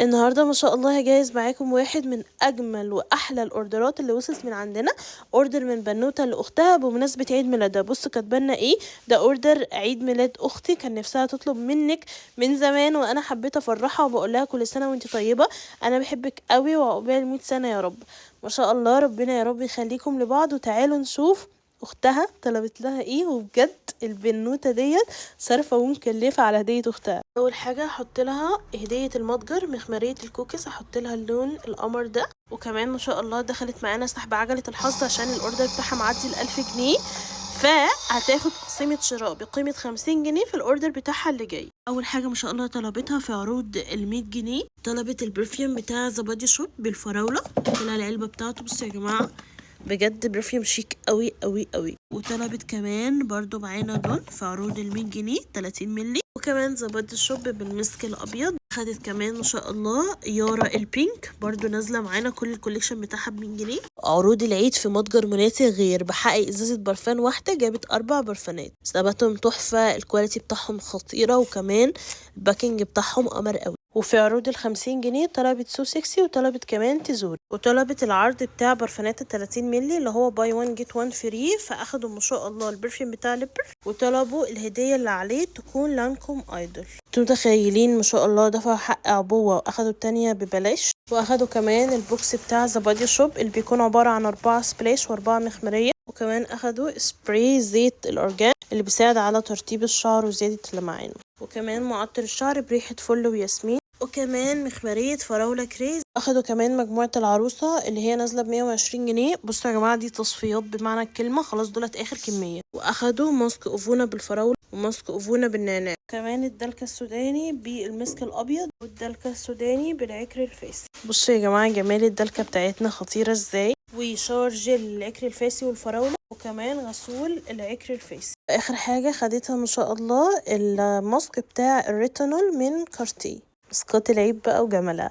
النهارده ما شاء الله هجهز معاكم واحد من اجمل واحلى الاوردرات اللي وصلت من عندنا. order من بنوته لاختها بمناسبة عيد ميلادها. بصوا كاتبالنا ايه ده، order عيد ميلاد اختي، كان نفسها تطلب منك من زمان وانا حبيت افرحها وبقول لها كل سنة وانت طيبة، انا بحبك قوي وعقبال 100 سنة يا رب. ما شاء الله ربنا يا رب يخليكم لبعض. وتعالوا نشوف اختها طلبت لها ايه، وبجد البنوته ديت صارفه ومكلفه على هديه اختها. اول حاجة هحط لها هديه المتجر مخمريه الكوكيز، هحط لها اللون القمر ده. وكمان ما شاء الله دخلت معانا سحب عجله الحظ عشان ال order بتاعها معدي ال1000 جنيه، فهتاخد قسيمه شراء بقيمة 50 جنيه في ال order بتاعها اللي جاي. اول حاجة ما شاء الله طلبتها في عروض ال100 جنيه، طلبت ال perfume بتاع The Body Shop بالفراوله، طلع العلبة بتاعته. بصوا يا جماعة بجد perfume شيك قوي قوي قوي. وطلبت كمان برضو معانا دون في عروض ال100 جنيه 30 ملي، وكمان The Body Shop بالمسك الابيض. خدت كمان ما شاء الله يارا ال pink برضو نازله معانا كل ال collection بتاعها ب 100 جنيه. عروض العيد في متجر مناتي غير، بحق ازازة برفان واحدة جابت 4 برفانات، ثباتهم تحفة، ال quality بتاعهم خطيرة، وكمان ال packing بتاعهم قمر قوي. وفي عروض ال50 جنيه طلبت So Sexy، وطلبت كمان تزور، وطلبت العرض بتاع برفانات ال30 ملي اللي هو buy 1 get 1 free، فاخدوا ما شاء الله ال perfume بتاع ليبر، وطلبوا الهدية اللي عليه تكون Lancôme Idôle. انتوا متخيلين ما شاء الله دفعوا حق عبوة واخدوا التانية ببلاش. واخدوا كمان ال box بتاع The Body Shop اللي بيكون عبارة عن 4 splash و4 مخمرية، وكمان اخدوا سبراي زيت الارجان اللي بيساعد على ترطيب الشعر وزيادة اللمعان، وكمان معطر الشعر بريحة فل وياسمين، وكمان مخمرية فراولة كريز. اخدوا كمان مجموعة العروسة اللي هي نازلة ب120 جنيه. بصوا يا جماعة دي تصفيات بمعنى الكلمة، خلاص دولت اخر كمية. واخدوا ماسك اوفونا بالفراولة وماسك اوفونا بالنعناع، كمان الدلكة السوداني بالمسك الابيض والدلكة السوداني بالعكر الفاسي. بصوا يا جماعة جمال الدلكة بتاعتنا خطيرة ازاي. و shower gel العكر الفاسي والفراولة، وكمان غسول العكر الفاسي. اخر حاجة خدتها ما شاء الله الماسك بتاع الريتينول من كارتيه. ماسكات العيد بقى وجمالها.